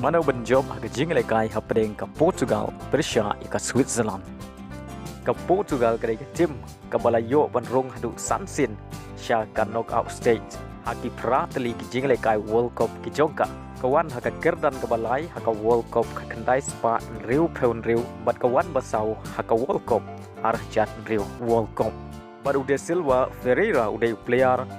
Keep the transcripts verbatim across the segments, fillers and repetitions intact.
Mano ban jop ha ka jingïalehkai hapdeng ka Portugal pyrshah ïa ka Switzerland. Ka Portugal ka dei ka tim kaba la ïoh ban rung haduh san sien sha ka knockout stage ha ki phra tylli ki jingïalehkai World Cup ki jong ka. Ka wan ha ka kyrdan kaba lai ha ka World Cup khatkhyndai spah hynriewphew hynriew bad ka wan ba saw ha ka World Cup ar hajar hynriew World Cup. Bad u De Silva Ferreira u dei u player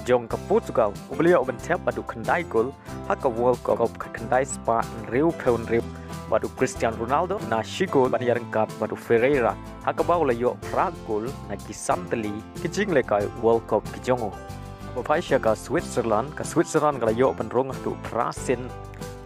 jong ka Portugal uba la ïoh ban thep haduh khyndai gol ha ka World Cup khatkhyndai spah hynriewphew hynriew. Bad u Cristiano Ronaldo na shi gol ban ïaryngkat bad u Ferreira ha kaba u la ïoh phra gol na ki san tylli ki jingïalehkai World Cup ki jong u. Ba phai sha ka Switzerland, ka Switzerland ka la ïoh ban rung haduh phra sien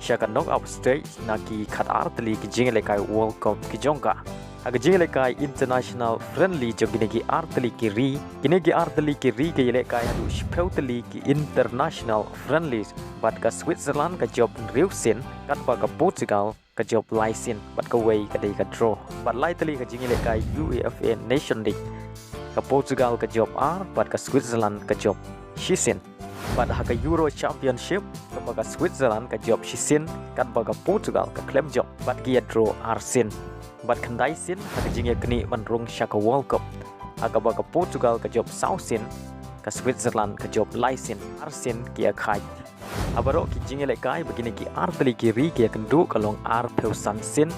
sha ka knockout stage na ki khatar tylli ki jingïalehkai World Cup ki jong ka. Ha ka jingïalehkai international friendly jong kine ki ar tylli ki ri, kine ki ar tylli ki ri ki ïalehkai haduh shiphew tylli ki international friendly bad ka Switzerland ka jop hynriew sien katba ka Portugal ka jop lai sien bad kawei ka dei ka draw. Bad lai tylli ka jingïalehkai UEFA Nation League, ka Portugal ka jop ar bad ka Switzerland ka jop shi sien. Bad ha ka Euro Championship kaba ka Switzerland ka jop shi sien katba ka Portugal ka khlem jop bad ki ïa draw ar sien. Bad khyndai sien ha ka jingïaknieh ban rung sha ka World Cup ha kaba ka Portugal ka jop saw sien, ka Switzerland ka jop lai sien, ar sien ki ïa khaid. Ha baroh ki jingïalehkai ba kine ki ar tylli ki ri ki ïakynduh ka long arphew san sien,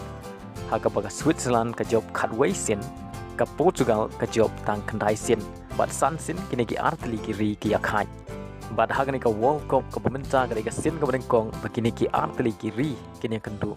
ha kaba ka Switzerland ka jop khatwei sien, ka Portugal ka jop tang khyndai sien. Bad san sien kine ki ar tylli ki ri ki ïa khaid. Bad ha kane ka World Cup kaba mynta ka dei ka sien kaba nyngkong ba kine ki ar tylli ki ri kin ïakynduh.